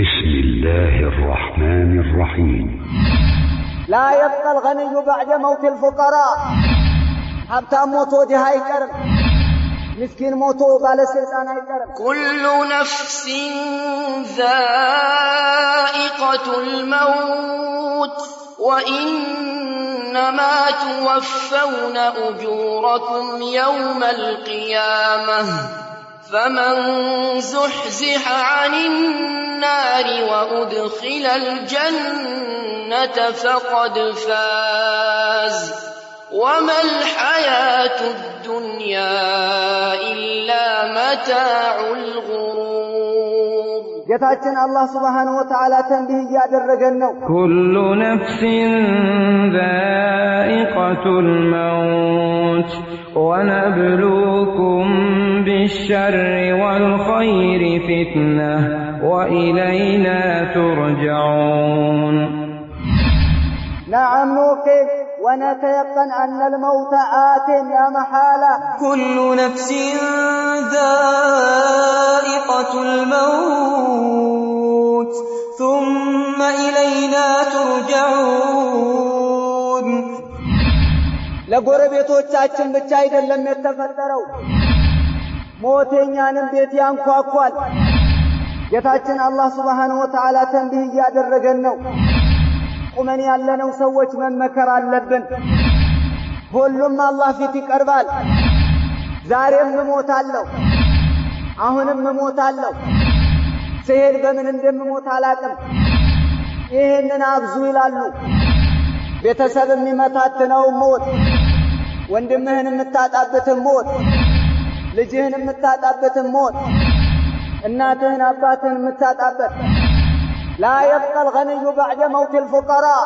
بسم الله الرحمن الرحيم. لا يبقى الغني بعد موت الفقراء. ሀብታም ሞቶ ድሃ አይቀርም፣ ምስኪን ሞቶ ባለስልጣን አይቀርም። كل نفس ذائقة الموت وإنما توفون أجوركم يوم القيامة فمن زحزح عن النار وأدخل الجنة فقد فاز وما الحياة الدنيا إلا متاع الغرور. ጌታችን አላህ سبحانه وتعالى تنبيه እያደረገን ነው። كل نفس ذائقة الموت ونبلوكم بالشر والخير فتنة وإلينا ترجعون. نعم نوقن ونتيقن أن الموت آت لا محالة. كل نفس ذائقة الموت ثم إلينا ترجعون. ለጎረቤቶቻችን ብቻ አይደለም የተፈጠረው፣ ሞት የኛንም ቤት ያንኳኳል። ጌታችን አላህ سبحانه وتعالى تنبيه እያደረገን ነው። ቁመን ያለነው ሰዎች መመከር አለብን። ሁሉም አላህ ፊት ይቀርባል። ዛሬም እሞታለሁ፣ አሁንም እሞታለሁ፣ ስሄድ በምን እንደምሞት አላቅም። ይህንን አብዙ ይላሉ። ቤተሰብ የሚመታትነው ሞት፣ ወንድምህን የምታጣበትን ሞት፣ ልጅህን የምታጣበትን ሞት፣ እናትህን አባትህን የምታጣበት። لا يبقى الغني بعد موت الفقراء።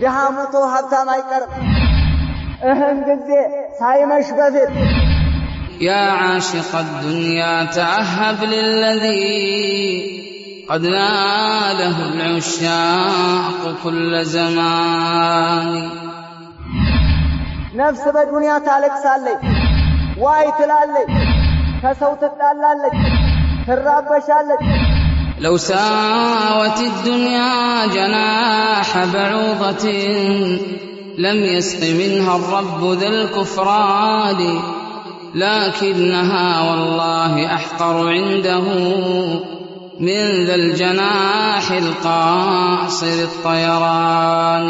ድሃ ሞቶ ሀብታም አይቀርም። እህን ጊዜ ሳይመሽ በፊት يا عاشق الدنيا تأهب للذي قد ناله العشاق كل زمان. ነፍስ በዱንያ ታለቅሳለች፣ ዋይ ትላለች፣ ከሰው ትጣላለች፣ ትራበሻለች። لو ساوت الدنيا جناح بعوضة لم يسق منها الرب ذا الكفران، لكنها والله أحقر عنده من ذا الجناح القاصر الطيران.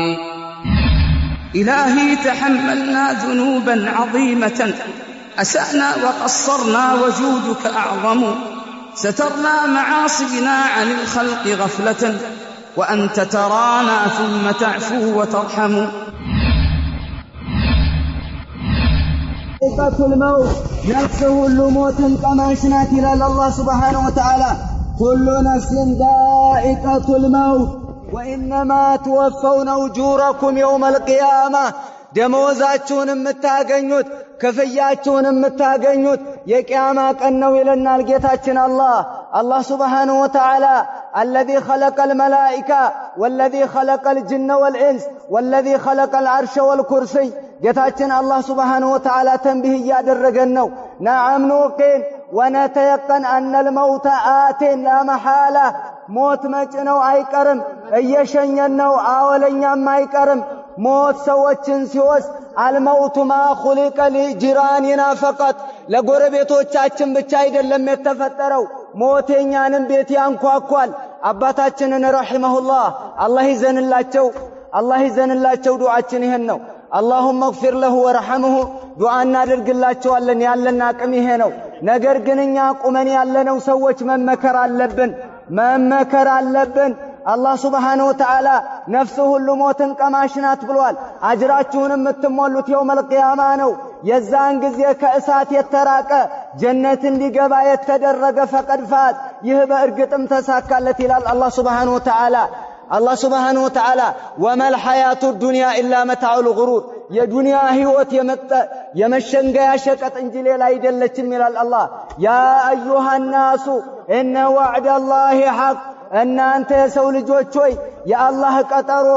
إلهي تحملنا ذنوبا عظيمة، أسأنا وقصرنا وجودك أعظم، سترنا معاصينا عن الخلق غفلة، وأنت ترانا ثم تعفو وترحم. ذائقة الموت ነፍስ ሁሉ ሞትን ቀማሽ ናት ይላል አላህ سبحانه وتعالى። كل نفس ذائقة الموت وإنما توفون أجوركم يوم القيامة። ደመወዛችሁን የምታገኙት ክፍያችሁን የምታገኙት የቅያማ ቀን ነው ይለናል ጌታችን አላህ። አላህ سبحانه وتعالى الذي خلق الملائكة والذي خلق الجن والإنس والذي خلق العرش والكرسي። ጌታችን አላህ سبحانه وتعالى تنبيه እያደረገን ነው። نعم نوقن ونتيقن أن الموت آت لا محالة። ሞት መጭ ነው አይቀርም፣ እየሸኘን ነው አወለኛም አይቀርም። ሞት ሰዎችን ሲወስድ الموت ما خلق لجيراننا فقط፣ ለጎረቤቶቻችን ብቻ አይደለም የተፈጠረው። ሞት የኛንም ቤት ያንኳኳል። አባታችንን رحمه الله አላህ ይዘንላቸው፣ አላህ ይዘንላቸው። ዱዓችን ይሄን ነው። اللهم اغفر له وارحمه ዱዓ እናደርግላቸዋለን። ያለን አቅም ይሄ ነው። ነገር ግን እኛ ቁመን ያለነው ሰዎች መመከር አለብን፣ መመከር አለብን። አላህ سبحانه وتعالى ነፍስ ሁሉ ሞትን ቀማሽ ናት ብሏል። አጅራችሁን የምትሞሉት يوم القيامة ነው። የዛን ጊዜ ከእሳት የተራቀ ጀነት እንዲገባ የተደረገ فقد فاز፣ ይህ በእርግጥም ተሳካለት ይላል አላህ سبحانه وتعالى። አላህ سبحانه وتعالى وما الحياة الدنيا إلا متاع الغرور፣ የዱንያ ሕይወት የመሸንገያ ሸቀጥ እንጂ ሌላ አይደለችም ይላል አላህ። يا أيها الناس إن وعد الله حق፣ እናንተ የሰው ልጆች ሆይ የአላህ ቀጠሮ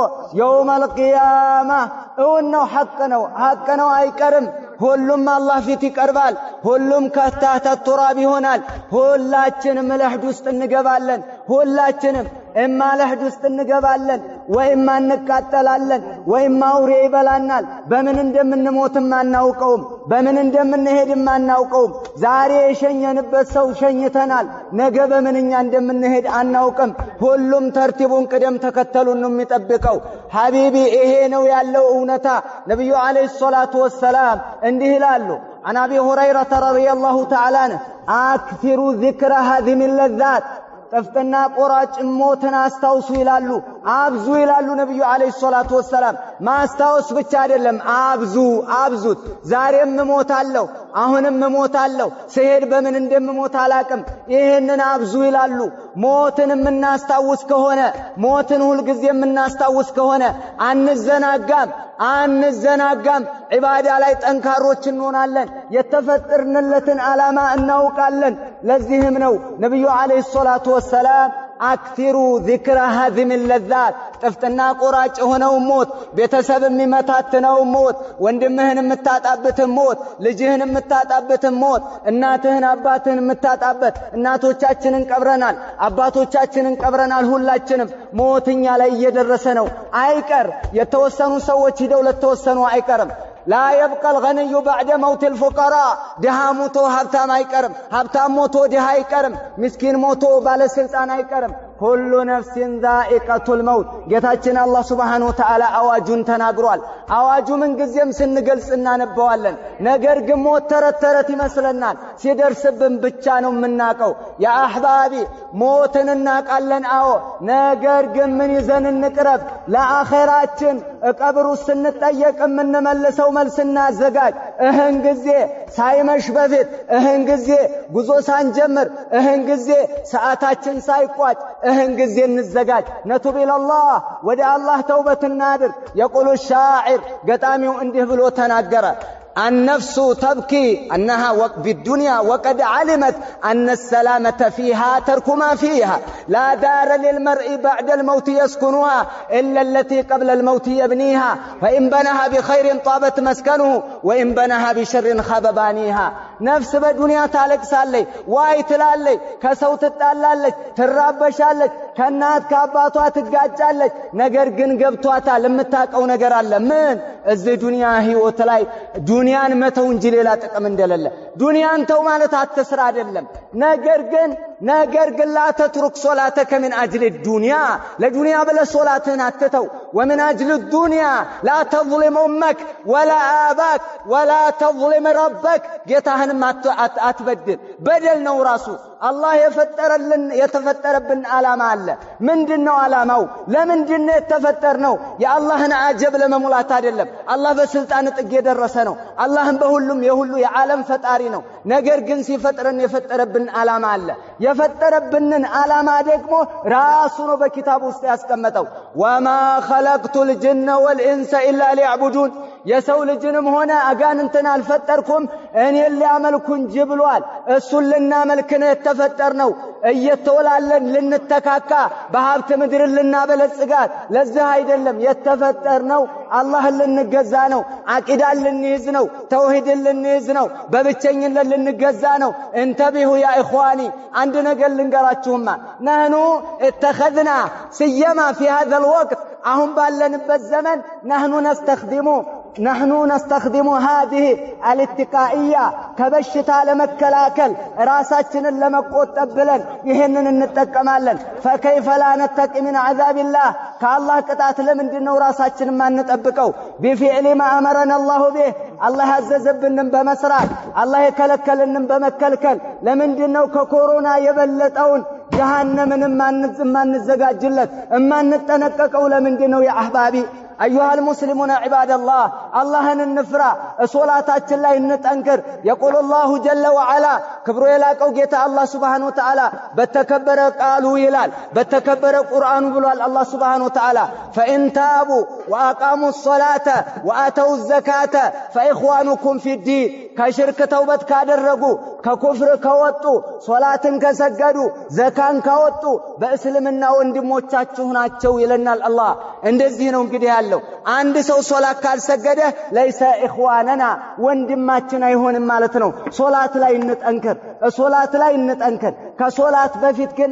يوم القيامة እውን ነው፣ ሐቅ ነው፣ ሐቅ ነው፣ አይቀርም። ሁሉም አላህ ፊት ይቀርባል። ሁሉም ከታህተ ቱራብ ይሆናል። ሁላችንም ለሕድ ውስጥ እንገባለን። ሁላችንም እማ ለሕድ ውስጥ እንገባለን፣ ወይማ እንቃጠላለን፣ ወይማ አውሬ ይበላናል። በምን እንደምንሞትም አናውቀውም። በምን እንደምንሄድም አናውቀውም። ዛሬ የሸኘንበት ሰው ሸኝተናል። ነገ በምንኛ እንደምንሄድ አናውቅም። ሁሉም ተርቲቡን ቅደም ተከተሉን ነው የሚጠብቀው። ሐቢቢ ይሄ ነው ያለው እውነታ። ነቢዩ ዓለይሂ ሰላቱ ወሰላም እንዲህ ይላሉ፣ عن أبي هريرة رضي الله تعالى عنه أكثروا ذكر هذه اللذات ጥፍጥና ቆራጭ ሞትን አስታውሱ ይላሉ፣ አብዙ ይላሉ ነቢዩ ዓለይሂ ሰላቱ ወሰላም። ማስታወስ ብቻ አይደለም፣ አብዙ፣ አብዙት። ዛሬም እሞታለሁ፣ አሁንም እሞታለሁ፣ ስሄድ በምን እንደምሞት አላቅም። ይህንን አብዙ ይላሉ። ሞትን የምናስታውስ ከሆነ፣ ሞትን ሁልጊዜ የምናስታውስ ከሆነ አንዘናጋም፣ አንዘናጋም። ዒባዳ ላይ ጠንካሮች እንሆናለን። የተፈጠርንለትን ዓላማ እናውቃለን። ለዚህም ነው ነቢዩ ዓለይሂ ሰላቱ ወሰላም أكثروا ذكر هاذم اللذات ጥፍጥና ቆራጭ የሆነው ሞት፣ ቤተሰብ የሚመታትነው ሞት፣ ወንድምህን የምታጣበትን ሞት፣ ልጅህን የምታጣበትን ሞት፣ እናትህን አባትህን የምታጣበት። እናቶቻችንን ቀብረናል፣ አባቶቻችንን ቀብረናል። ሁላችንም ሞት እኛ ላይ እየደረሰ ነው። አይቀር የተወሰኑ ሰዎች ሂደው ለተወሰኑ አይቀርም። لا يبقى الغني بعد موت الفقراء ድሃ ሞቶ ሀብታም አይቀርም። ሀብታም ሞቶ ድሃ አይቀርም። ምስኪን ሞቶ ባለስልጣን አይቀርም። كل نفس ذائقة الموت። ጌታችን አላህ سبحانه وتعالى አዋጁን ተናግሯል። አዋጁ ምንጊዜም ስንገልጽ እናነበዋለን። ነገር ግን ሞት ተረት ተረት ይመስለናል። ሲደርስብን ብቻ ነው የምናቀው። يا أحبابي ሞትን እናቃለን፣ አዎ። ነገር ግን ምን ይዘን እንቅረብ? ለአኼራችን ቀብሩ ስንጠየቅ የምንመልሰው መልስ እናዘጋጅ። እህን ጊዜ ሳይመሽ በፊት፣ እህን ጊዜ ጉዞ ሳንጀምር፣ እህን ጊዜ ሰዓታችን ሳይቋጭ፣ እህን ጊዜ እንዘጋጅ። نتوب إلى الله፣ ወደ አላህ ተውበት እናድርግ። يقول الشاعر ገጣሚው እንዲህ ብሎ ተናገረ፣ النفس تبكي أنها بالدنيا وقد علمت أن السلامة فيها ترك ما فيها لا دار للمرء بعد الموت يسكنها إلا التي قبل الموت يبنيها فإن بناها بخير طابت مسكنه وإن بناها بشر خاب بانيها። ነፍስ በዱንያ ታለቅሳለች፣ ዋይ ትላለች፣ ከሰው ትጣላለች፣ ትራበሻለች፣ ከእናት ከአባቷ ትጋጫለች። ነገር ግን ገብቷታል፣ የምታውቀው ነገር አለ። ምን? እዚህ ዱንያ ህይወት ላይ ዱንያን መተው እንጂ ሌላ ጥቅም እንደሌለ። ዱንያን ተው ማለት አትስራ አይደለም። ነገር ግን لا تترك صلاتك من أجل الدنيا፣ ለዱንያ ብለህ ሶላትህን አትተው። ومن أجل الدنيا لا تظلم أمك ولا أباك ولا تظلم ربك፣ ጌታህንም አትበድል። በደል ነው ራሱ። አላህ የፈጠረልን የተፈጠረብን ዓላማ አለ። ምንድን ነው ዓላማው? ለምንድን ነው የተፈጠርነው? የአላህን አጀብ ለመሙላት አይደለም። አላህ በስልጣን ጥግ የደረሰ ነው። አላህም በሁሉም የሁሉ የዓለም ፈጣሪ ነው። ነገር ግን ሲፈጥረን የፈጠረብን ዓላማ አለ። የፈጠረብንን ዓላማ ደግሞ ራሱ ነው በኪታቡ ውስጥ ያስቀመጠው። وما خلقت الجن والإنس إلا ليعبدون፣ የሰው ልጅንም ሆነ አጋንንትን አልፈጠርኩም እኔን ሊያመልኩ እንጂ ብሏል። እሱን ልናመልክ ነው የተፈጠርነው። እየተወላለን ልንተካካ፣ በሀብት ምድርን ልናበለጽጋት ለዚህ አይደለም የተፈጠርነው። አላህን ልንገዛ ነው። አቂዳን ልንይዝ ነው። ተውሂድን ልንይዝ ነው። በብቸኝነት ልንገዛ ነው። انتبهوا يا إخواني፣ አንድ ነገር ልንገራችሁማ፣ نحن اتخذنا سيما في هذا الوقت፣ አሁን ባለንበት ዘመን نحن نستخدم هذه الاتقائية ከበሽታ ለመከላከል፣ ራሳችንን ለመቆጠብ ብለን ይህንን እንጠቀማለን። فكيف لا نتقي من عذاب الله? ከአላህ ቅጣት ለምንድን ነው ራሳችንን ማንጠብቀው? بفعل ما أمرنا الله به፣ አላህ ያዘዘብንን በመስራት፣ አላህ የከለከልንን በመከልከል፣ ለምንድን ነው ከኮሮና የበለጠውን ጀሃነምን የማንዘጋጅለት፣ እማንጠነቀቀው ለምንድን ነው? يا أحبابي أيها المسلمون عباد الله፣ አላህን እንፍራ፣ ሶላታችን ላይ እንጠንክር። يقول الله جل وعلا፣ ክብሩ የላቀው ጌታ አላህ سبحانه وتعالى በተከበረ ቃሉ ይላል፣ በተከበረ ቁርአኑ ብሏል አላህ سبحانه وتعالى فإن تابوا وأقاموا الصلاة وآتوا الزكاة فإخوانكم في الدين። ከሽርክ ተውበት ካደረጉ፣ ከኩፍር ከወጡ፣ ሶላትን ከሰገዱ፣ ዘካን ካወጡ በእስልምና ወንድሞቻችሁ ናቸው ይለናል አላህ። እንደዚህ ነው እንግዲህ ያለው። አንድ ሰው ሶላት ካልሰገደ ليس إخواننا ወንድማችን አይሆንም ማለት ነው። ሶላት ላይ እንጠንክር፣ ሶላት ላይ እንጠንክር። ከሶላት በፊት ግን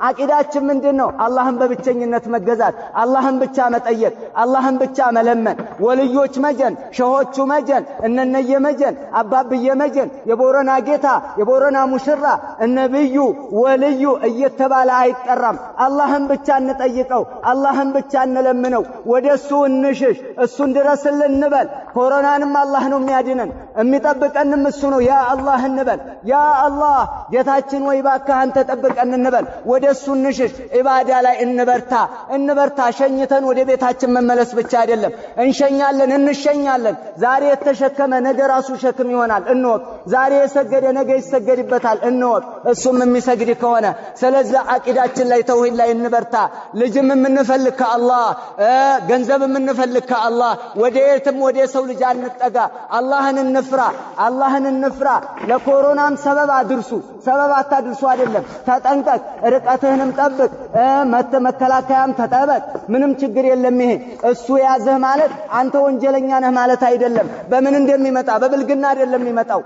አቂዳችን ምንድን ነው? አላህን በብቸኝነት መገዛት፣ አላህን ብቻ መጠየቅ፣ አላህን ብቻ መለመን። ወልዮች መጀን፣ ሸሆቹ መጀን፣ እነነየ መጀን፣ አባብየ መጀን፣ የቦረና ጌታ፣ የቦረና ሙሽራ፣ እነብዩ ወልዩ እየተባለ አይጠራም። አላህን ብቻ እንጠይቀው፣ አላህን ብቻ እንለምነው፣ ወደ እሱ እንሽሽ፣ እሱን ድረስልን እንበል። ኮሮናንም አላህ ነው የሚያድነን፣ የሚጠብቀንም እሱ ነው። ያ አላህ እንበል። ያ አላህ ጌታችን ወይ እባክህ አንተ ጠብቀን እንበል። ወደ እሱ እንሽሽ። ኢባዳ ላይ እንበርታ፣ እንበርታ። ሸኝተን ወደ ቤታችን መመለስ ብቻ አይደለም፣ እንሸኛለን፣ እንሸኛለን። ዛሬ የተሸከመ ነገ ራሱ ሸክም ይሆናል፣ እንወቅ። ዛሬ የሰገደ ነገ ይሰገድበታል፣ እንወቅ። እሱም የሚሰግድ ከሆነ ስለዚህ አቂዳችን ላይ ተውሂድ ላይ እንበርታ። ልጅም የምንፈልግ ከአላህ፣ ገንዘብ የምንፈልግ ከአላህ፣ ወደ የትም ወደ ሰው ልጅ አንጠጋ። አላህን እንፍራ፣ አላህን እንፍራ። ለኮሮናም ሰበብ አድርሱ፣ ሰበብ አታድርሱ አይደለም፣ ተጠንቀቅ፣ ርቀትህንም ጠብቅ፣ መከላከያም ተጠበቅ። ምንም ችግር የለም። ይሄ እሱ ያዘህ ማለት አንተ ወንጀለኛ ነህ ማለት አይደለም። በምን እንደሚመጣ በብልግና አይደለም የሚመጣው፣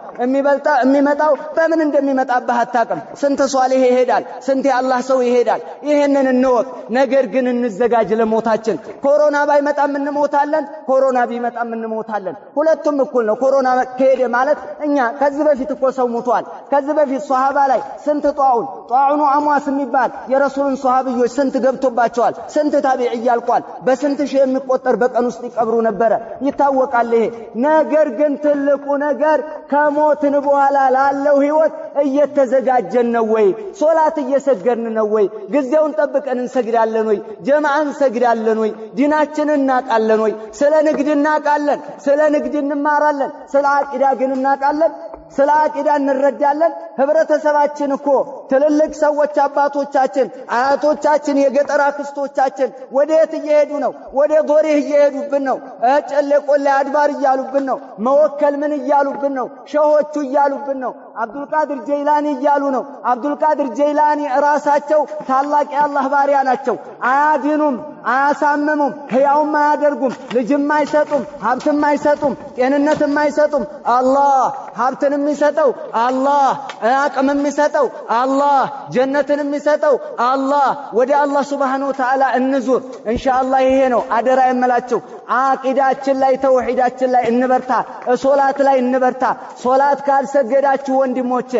የሚመጣው በምን እንደሚመጣብህ አታውቅም። ስንት ሷሊህ ይሄዳል፣ ስንት የአላህ ሰው ይሄዳል። ይሄንን እንወቅ። ነገር ግን እንዘጋጅ ለሞታችን። ኮሮና ባይመጣም እንሞታለን፣ ኮሮና ቢመጣም እንሞታለን። ሁለቱም እኩል ነው። ኮሮና ከሄደ ማለት እኛ ከዚህ በፊት እኮ ሰው ሞቷል። ከዚህ በፊት ሷሃባ ላይ ስንት ጧዑኑ አሟስ የሚባል የረሱልን ሷሃብዮች ስንት ገብቶባቸዋል። ስንት ታቢዒ ያልቋል። በስንት ሺህ የሚቆጠር በቀን ውስጥ ይቀብሩ ነበረ። ይታወቃል ይሄ ነገር። ግን ትልቁ ነገር ከሞትን በኋላ ላለው ህይወት እየተዘጋጀን ነው ወይ? ሶላት እየሰገድን ነው ወይ? ጊዜውን ጠብቀን እንሰግዳለን ወይ? ጀማዓ እንሰግዳለን ወይ? ዲናችንን እናውቃለን ወይ? ስለ ንግድ እናውቃለን፣ ስለ ንግድ እንማራለን። ስለ አቂዳ ግን እናውቃለን? ስለ አቂዳ እንረዳለን? ህብረተሰባችን እኮ ትልልቅ ሰዎች አባቶቻችን፣ አያቶቻችን፣ የገጠር አክስቶቻችን ወደ የት እየሄዱ ነው? ወደ ዶሪህ እየሄዱብን ነው። ጨሌ ቆሌ አድባር እያሉብን ነው። መወከል ምን እያሉብን ነው? ሸሆቹ እያሉብን ነው። አብዱልቃድር ጀይላኒ እያሉ ነው። አብዱልቃድር ጀይላኒ ራሳቸው ታላቅ የአላህ ባሪያ ናቸው። አያድኑም፣ አያሳምሙም፣ ሕያውም አያደርጉም፣ ልጅም አይሰጡም፣ ሀብትም አይሰጡም፣ ጤንነትም አይሰጡም። አላህ ሀብትን የሚሰጠው አላህ፣ አቅም የሚሰጠው አላህ፣ ጀነትን የሚሰጠው አላህ። ወደ አላህ ሱብሓነሁ ወተዓላ እንዙር ኢንሻአላህ። ይሄ ነው አደራ የምላችሁ። አቂዳችን ላይ ተውሂዳችን ላይ እንበርታ፣ ሶላት ላይ እንበርታ። ሶላት ካልሰገዳችሁ ወንድሞቼ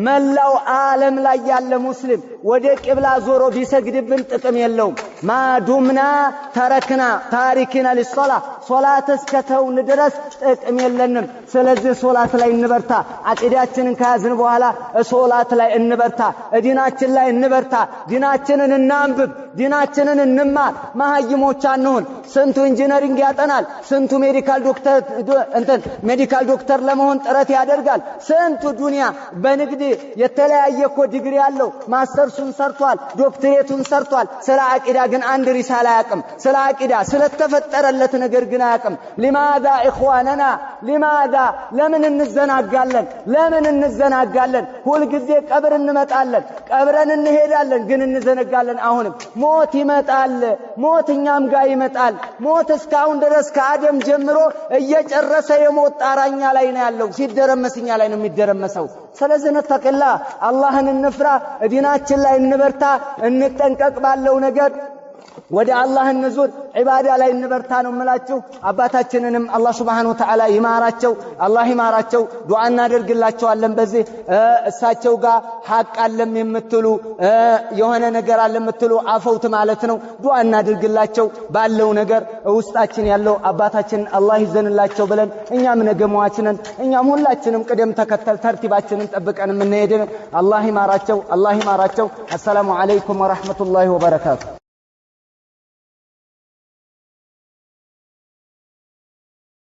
መላው ዓለም ላይ ያለ ሙስሊም ወደ ቂብላ ዞሮ ቢሰግድብን ጥቅም የለውም። ما دمنا تركنا تاركين للصلاة ሶላት እስከተውን ድረስ ጥቅም የለንም። ስለዚህ ሶላት ላይ እንበርታ። አቂዳችንን ከያዝን በኋላ ሶላት ላይ እንበርታ፣ ዲናችን ላይ እንበርታ። ዲናችንን እናንብብ፣ ዲናችንን እንማር። መሀይሞች አንሁን። ስንቱ engineering ያጠናል፣ ስንቱ medical doctor እንትን medical doctor ለመሆን ጥረት ያደርጋል። ስንቱ ዱንያ በንግድ የተለያየ እኮ ዲግሪ ያለው ማስተርሱን ሰርቷል፣ ዶክትሬቱን ሰርቷል። ስለ አቂዳ ግን አንድ ሪሳላ አያውቅም። ስለ አቂዳ ስለተፈጠረለት ነገር ግን አያውቅም። لماذا إخواننا لماذا ለምን እንዘናጋለን? ለምን እንዘናጋለን? ሁልጊዜ ቀብር እንመጣለን፣ ቀብረን እንሄዳለን፣ ግን እንዘነጋለን። አሁንም ሞት ይመጣል። ሞት እኛም ጋር ይመጣል። ሞት እስካሁን ድረስ ከአደም ጀምሮ እየጨረሰ የሞት ጣራኛ ላይ ነው ያለው። ሲደረመስ እኛ ላይ ነው የሚደረመሰው። ስለዚህ نتق الله፣ አላህን እንፍራ፣ ዲናችን ላይ እንበርታ፣ እንጠንቀቅ ባለው ነገር ወደ አላህ እንዙር፣ ዒባዳ ላይ እንበርታ ነው የምላችሁ። አባታችንንም አላህ ሱብሓነሁ ወተዓላ ይማራቸው፣ አላህ ይማራቸው። ዱዓ እናደርግላቸዋለን። በዚህ እሳቸው ጋር ሐቅ አለም የምትሉ የሆነ ነገር አለ የምትሉ አፈውት ማለት ነው። ዱዓ እናደርግላቸው ባለው ነገር ውስጣችን ያለው አባታችንን አላህ ይዘንላቸው ብለን እኛም ነገ ሟች ነን። እኛም ሁላችንም ቅደም ተከተል ተርቲባችንን ጠብቀን የምንሄድ አላህ ይማራቸው፣ አላህ ይማራቸው። አሰላሙ አለይኩም ወረሕመቱላሂ ወበረካቱ።